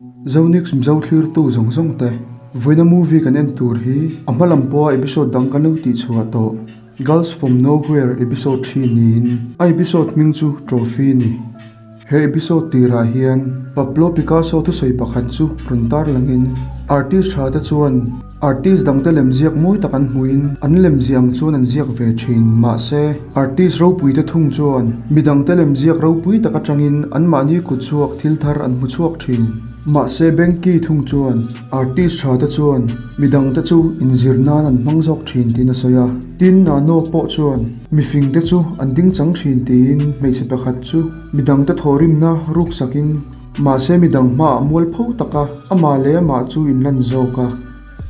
Zonix Mizo thlirtu zawng zawng te, vawiina movie kan en tur hi a hma lam pawha episode dang kan lo tihchhuah tawh Girls From Nowhere episode thi niin a episode hming chu Trophy ni. He episode tirah hian Pablo Picasso thusawi pakhat chu rawn tar langin artist tha te chuan artist dangte lem ziak mawi tak an hmuhin an lem ziah ang chuan an ziak ve thin. Mahse, artist ropui te thung chuan midangte lem ziak ropui tak atangin anmahni kut chhuak thil thar an hmu chhuak thin. Mahse, Banky thung chuan artist tha te chuan midangte chu inzir nan an hmang zawk thin tiin a sawi a. Tin, Nano pawh chuan mifing te chu an ding chang thin tiin hmeichhe pakhat chu midangte thawhrimna ruksakin mahse midang hmaah mualpho taka amah leh amah chu inlan zawk a.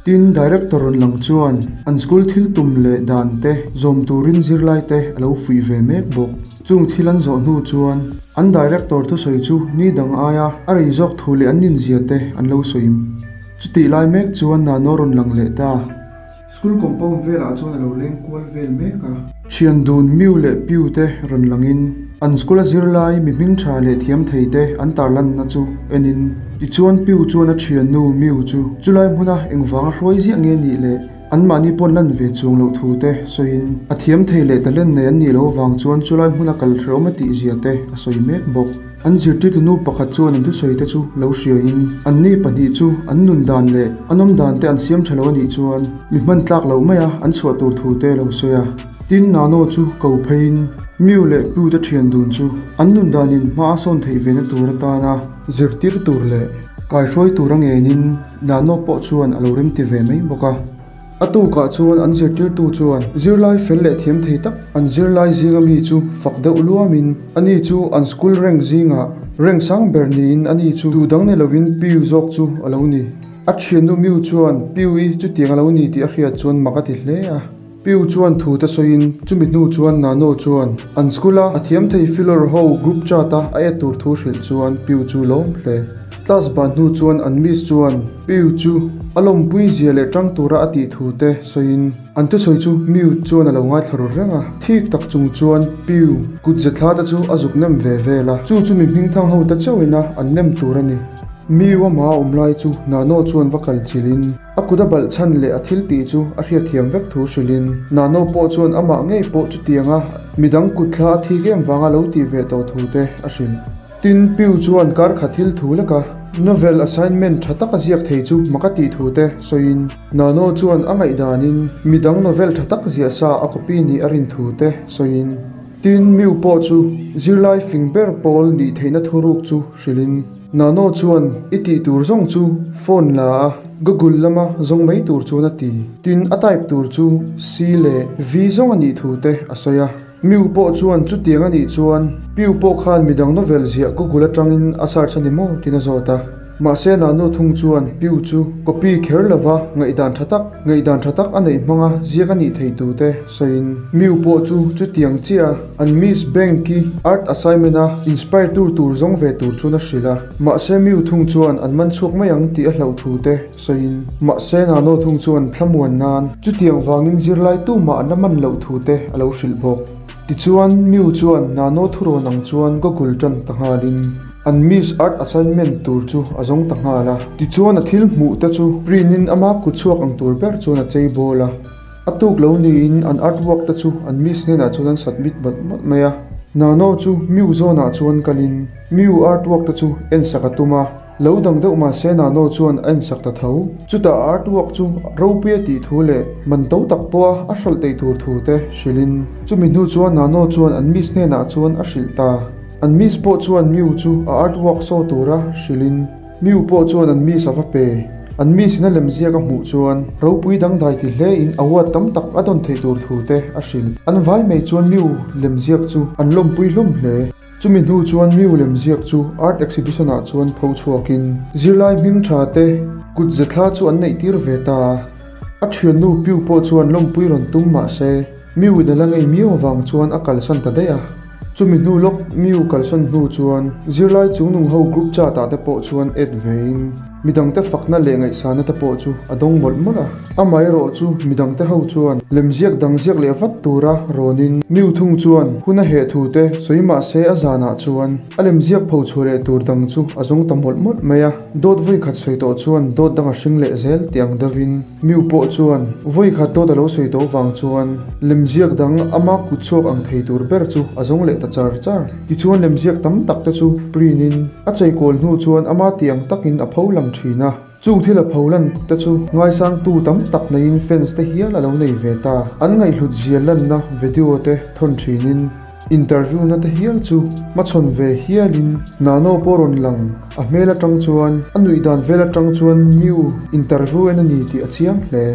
Tin, Director rawn lang chuan an school thil tum leh dan te zawm turin zirlai te a lo fuih ve mek bawk. Chung thil an zawh hnu chuan an Director thusawi chu ni dang aia a rei zawk thu leh an ninzia te an lo sawi. Chutih lai mek chuan Nano rawn lang leh ta. School compound velah chuan a lo leng kual vel mek a. Thian dun Miu leh Piu te rawn langin an school a zirlai mi hming tha leh thiam thei te an tarlanna chu enin tichuan Piu chuan a thiannu Miu chu chulai hmuna engvanga hruai ziah nge nih leh anmahni pawn lan ve chuang loh thu te sawiin a thiam thei leh talent nei an nih loh avang chuan chulai hmuna kal hrehawm a tih zia te a sawi mek bawk. An zirtirtu nu pakhat chuan an thusawi te chu lo hriaiin, anni pahnih chu an nun dan leh an awm dan te an siam tha lo a nih chuan mi hman tlak loh maia an chhuah tur thu te lo sawi a. Tin, Nano chu ko pheiin Miu leh Pu te thian dun chu an nun danin hma a sawn theih ve na tur atana zirtir tur leh kaihruai tur a ngenin Nano pawh chuan a lo remti ve mai bawk a. A tukah chuan an zirtirtu chuan zirlai fel leh thiam thei tak an zirlai zinga mi chu fak deuh luamin ani chu an school rank zingah rank sang ber niin ani chu duh dang ni lovin Piu zawk chu a lo ni. A thiannu Miu chuan Piu i chutiang a lo ni tih a hriat chuan mak a ti hle a. Piu chuan thu te sawiin chumi hnu chuan Nano chuan an school a a thiam thei filawr ho group chat a a et tur thu hrilh chuan Piu chu lawm hle. Class ban hnu chuan an miss chuan Piu chu a lawmpui zia leh tang tura a tih thu te sawiin an thusawi chu mute chuan a lo ngaithla ru reng a. Thik tak chung chuan Piu kut ze thla te chu a zuk nem ve vel a, chu chu mi hming thang ho te chauhin a an nem tur a ni. Miu ama awm lai chu Nano chuan va kal chilhin a kut a balh chhan leh a thil tih chu a hriatthiam vek thu hrilhin Nano pawh chuan amah ngei pawh chutianga midang kut thla a thik em vanga lo tih ve tawh thu te a hrilh. Tin, Piu chuan kar khat thil thu lek a, novel assignment tha tak a ziak thei chu mak a tih thu te sawiin, Nano chuan a ngaihdanin midang novel tha tak ziah sa a copy nih a rin thu te sawiin, Tin, Miu pawh chu zirlai fing ber pawl nih theihna thuruk chu hrilhin, Nano chuan i tih tur zawng chu phone la a, Google lama zawng mai tur chuan a ti. Tin, a type tur chu C leh V zawng a nih thu te a sawi a. Miu pawh chuan chutiang a nih chuan Piu pawh khan midang novel ziah Google atangin a search a ni maw tiin a zawt a. Mahse Nanu thung chuan Piu chu copy kher lova ngaihdan tha tak ngaihdan tha tak a neih hmanga ziak a nih thei tu te sawiin Miu pawh chu chutiang chiah a an Miss Bank-i art assignment a inspire tur tur zawng ve tur chuan a hrilh a. Mahse Miu thung chuan an man chhuak mai ang tih a hlauh thu te sawiin mahse Nano thung chuan thlamuan nan chutiang vangin zirlai tumah an la man loh thu te a lo hrilh bawk. Tichuan Miu chuan Nano thurawn ang chuan Google tan ta nghalin an Miss Art assignment tur chu a zawng ta nghal a. Tichuan a thil hmuh te chu print in ama kut chhuak ang tur ber chuan a chei bawl a. A tuk lo niin an artwork te chu an Miss hnenah chuan an submit mawlh mawlh mai a. Nano chu Miu zawnah chuan kalin Miu artwork te chu ensak a tum a. Lo dang deuh mah se Nano chuan a ensak ta tho. Chutah a artwork chu ropui a tih thu leh man to tak pawha a hralh theih tur thu te hrilhin chumi hnu chuan Nano chuan an miss hnenah chuan a hrilh ta. An miss pawh chuan Miu chu a artwork saw tura hrilhin Miu pawh chuan an miss a va pe. An miss in a lemziak a hmuh chuan ropui dangdai ti hlein award tam tak a dawn theih tur thu te a hrilh. An vai mai chuan Miu lemziak chu an lawmpui hlawm hle. Chumi hnu chuan Miu lem ziak chu art exhibition ah chuan pho chhuakin zirlai hming tha te kut ze thla chu an neih tir ve ta a. A thiannu Piu pawh chuan lawmpui rawn tum mah se Miu in a la ngei miau avang chuan a kalsan ta daih a. Chumi hnu lawk Miu kalsan hnu chuan zirlai chungnung ho group chat ah te pawh chuan add ve in. Midangte fakna leh ngaihsana te pawh chu a dawng mawlh mawlh a. Amaherawhchu midangte ho chuan lemziak dang ziak leh vat tura rawnin Miu thung chuan hun a heh thu te sawi mah se a zanah chuan a lemziak pho chhuah leh tur dang chu a zawng ta mawlh mawlh mai a. Dawt vawi khat sawi tawh chuan dawt dang a hring leh zel tih ang deuhin Miu pawh chuan vawi khat dawt a lo sawi tawh vang chuan lemziak dang ama kut chhuak ang thei tur ber chu a zawng leh ta char char. Tichuan lemziak tam tak te chu print in a cheikawl hnu chuan ama tih ang takin a pho lang thin a. Chung thil a pho lan te chu ngaisangtu tam tak neiin fans te hial a lo nei ve ta. An ngaihhlut zia lanna video te thawn thinin interview na te hial chu hmachhawn ve hialin Nano pawh rawn lang. A hmel atang chuan a nuih dan vel atang chuan Miu interview en a ni tih a chiang hle.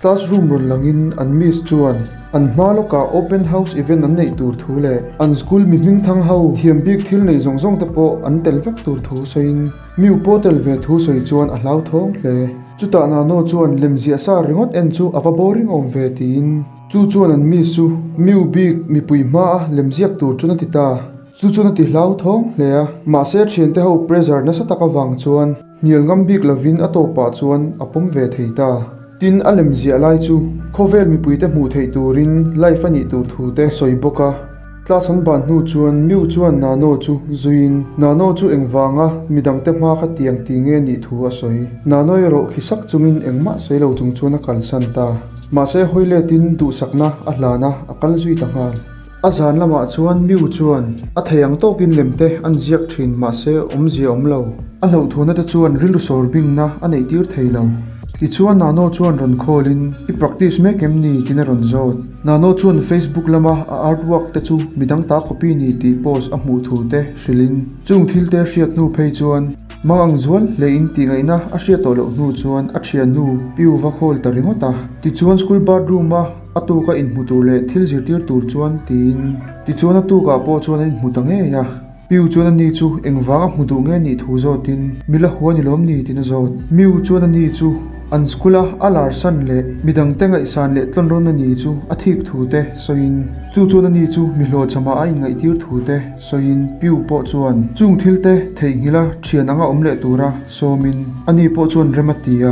Classroom rawn langin an miss chuan an hma lawkah open house event an neih tur thu leh an school mi hmingthang ho thiam bik thil nei zawng zawng te pawh an tel vek tur thu sawiin Miu pawh tel ve thu sawi chuan a hlauthawng hle. Chutah Nano chuan lemziah sa ringawt en chu a va boring awm ve tiin chu chuan an miss chu Miu bik mipui hmaa lemziak tur chuan a ti ta. Chu chuan a ti hlauthawng hle a, mahse thiante ho pressure nasa tak avang chuan hnial ngam bik lovin a tawpah chuan a pawm ve thei ta. Tin, a lemziah lai chu khawvel mipuite hmuh theih turin live a nih tur thu te a sawi bawk a. Class an ban hnu chuan Miu chuan Nano chu zuiin Nano chu engvanga midangte hma kha tiang ti nge nih thu a sawi. Nano erawh khi sak chungin engmah sawi lo chung chuan a kalsan ta. Mahse hawi letin duhsakna a hlan a, a kal zui ta nghal. A zan lamah chuan Miu chuan a thei ang tawkin lemte an ziak thin mahse awmzia awm lo. A hlauhthuana te chuan rilru sawr bingna a neih tir thei lo. Tichuan Nano chuan rawn khawlin I practice mek em ni? tiin a rawn zawt. Nano chuan Facebook lama a artwork te chu midang ta copy ni tih post a hmuh thu te hrilhin chung thil te hriat hnu phei chuan mang ang zual hlein tih ngaihna a hriat tawh loh hnu chuan a thiannu Piu va call ta ringawt a. Tichuan school bathroom a a tuka inhmu tur leh thil zirtir tur chuan tiin tichuan a tukah pawh chuan an inhmu ta ngei a. Piu chuan ani chu engvang a hmu duh nge nih thu zawtin mila hua ni lawm ni tiin a zawt. Miu chuan ani chu an school a a lar san leh midangte ngaihsan leh tlawn rawn ani chu a thik thu te sawiin chu chuan ani chu mi hlawhchhamah a inngaihtir thu te sawiin Piu pawh chuan chung thil te theihnghilh a thian anga awm leh tura sawmin ani pawh chuan rem a ti a.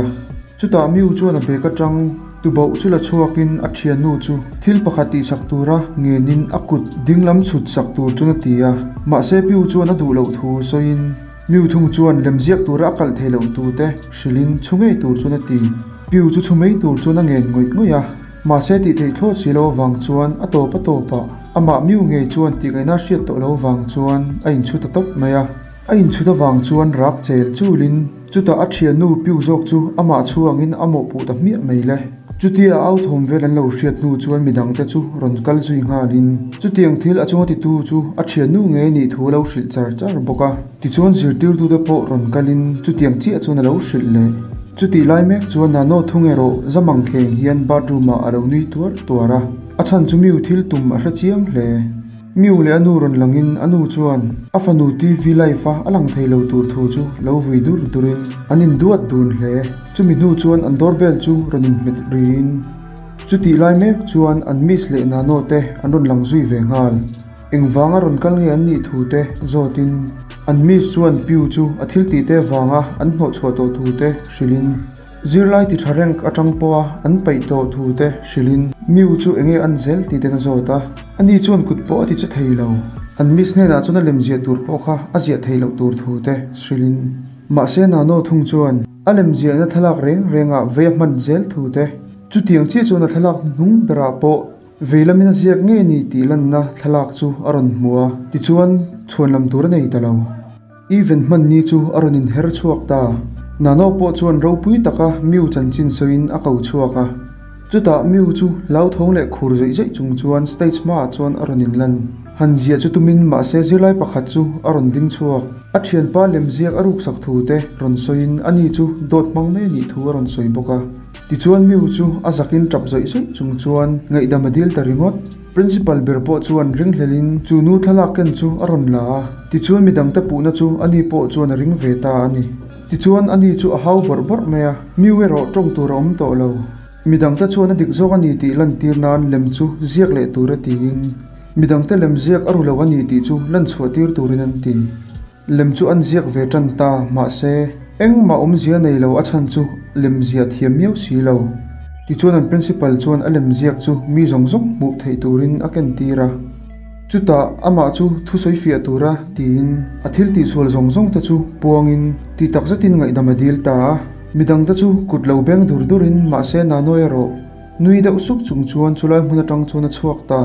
Chutah Miu chuan a bag atang Tubauh chu la chhuakin a thiannu chu thil pakhat tihsak tura ngenin a kut dinglam chhut sak tur chuan a ti a. Mahse Piu chuan a duh loh thu sawiin Miu thung chuan lemziak tura a kalh thei loh tute hrilhin chhu ngei tur chuan a ti. Piu chu chhu mai tur chuan a ngen ngawih ngawih a. Mahse tih theih thlawt si lo avang chuan a tawp a tawpah amah Miu ngei chuan tih ngaihna a hriat tawh lo avang chuan a inchhu ta tawp mai a. A inchhut avang chuan rak chel chulin Chutah a thiannu Piu zawk chu amah chhuangin a mawhpuh ta hmiah mai le. Chutia a au thawm vel an lo hriat hnu chuan midangte chu rawn kal zui nghalin chutiang thil a chunga titu chu a thiannu ngei nih thu a lo hrilh char char bawk a. Tichuan zirtirtute pawh rawn kalin chutiang chiah chuan a lo hrilh leh. Chutih lai mek chuan Nano thung erawh zamang thleng hian bathroom ah a lo nui tuar tuar a. A chhan chu Miu thil tum a hre chiang hle. Miu leh a nu rawn langin a nu chuan a fanu TV live a a lang thei lo tur thu chu lo vui dur durin an induat dun hle. Chumi hnu chuan an doorbell chu rawn inhmet riin chutih lai mek chuan an miss leh Nano te an rawn lang zui ve nghal. Engvanga rawn kal nge an nih thu te zawtin an miss chuan Piu chu a thil tih te vanga an hnawhchhuah tawh thu te hrilhin Zirlai ti tha rank atang pawha an paih tawh thu te hrilhin Miu chu enge an zel tih ten a zawt a, ani chuan kut pawh a ti che thei lo. An miss hnenah chuan a lem ziah tur pawh kha a ziah theih loh tur thu te hrilhin mahse Nano thung chuan a lem ziahna thlalak reng rengah vei a hman zel thu te chutiang chiah chuan a thlalak hnung berah pawh vei lamin a ziak ngei ni tih lanna thlalak chu a rawn hmu a, tichuan chhuanlam tur a nei ta lo. Even hman ni chu a rawn inher chhuak ta. Nano pawh chuan ropui taka Miu chanchin sawiin a ko chhuak a. Chutah Miu chu hlauthawng leh khur zeih zeih chung chuan stage hmaah chuan a rawn inlan. Han ziah chu tumin mahse zirlai pakhat chu a rawn ding chhuak. A thianpa lemziak a ruksak thu te rawn sawiin ani chu dawt hmang mai a nih thu a rawn sawi bawk a. Tichuan Miu chu a zakin tap zawih zawih chung chuan ngaihdam a dil ta ringawt. Principal ber pawh chuan ringhlelin chu nu thlalak ken chu a rawn la a, tichuan midangte puhna chu ani pawh chuan a ring ve ta a ni. Tichuan ani chu a hau bawrh bawrh mai a, Miu erawh tawng tur a awm tawh lo. Midangte chuan a dik zawk a ni tih lantir nan lem chu ziak leh tur a tiin, midangte lem ziak a ru lo a ni tih chu lan chhuah tir turin an ti. Lem chu an ziak ve tan ta, mahse. Engmah awmzia nei lo a chhan chu lemziah thiam miau si lo. Tichuan an principal chuan a lemziak chu mi zawng zawng hmuh theih turin a kentir a. Chutah amah chu thusawi fiah tura tiin a thil tihsual zawng zawng te chu puangin ti tak zetin ngaihdam a dil ta a. Midangte chu kut lo beng dur durin mahse Nano erawh nui deuh suk chung chuan chulai hmun atang chuan a chhuak ta.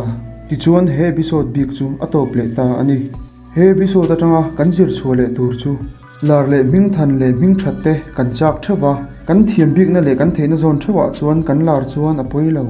Tichuan he episode bik chu a tawp leh ta a ni. He episode atanga kan zir chhuah leh tur chu lar leh hming than leh hming that te kan chak theuh va, kan thiam bikna leh kan theihna zawn theuhah chuan kan lar chuan a pawi lo.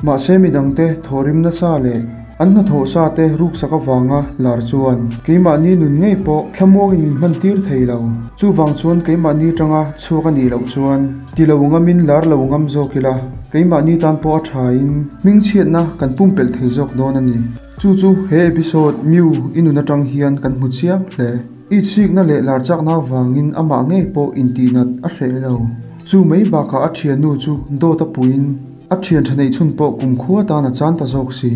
Mahse midangte thawhrim nasa leh an hnathawh sa te ruksak avanga lar chuan keimahni nun ngei pawh thlamuangin min hman tir thei lo. Chuvang chuan keimahni tanga chhuak a nih loh chuan ti lo ngamin lar lo ngam zawk ila keimahni tan pawh a thain hmingchhiatna kan pumpelh thei zawk dawn a ni. Chu chu he episode Mew i nun atang hian kan hmu chiang hle. I chhikna leh lar chakna avangin amah ngei pawh intihnat a hreh lo. Chu mai bakah a thiannu chu dawt a puiin a thian tha neih chhun pawh kumkhua tan a chan ta zawk si.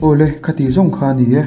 Awle, khati zawng kha a ni e.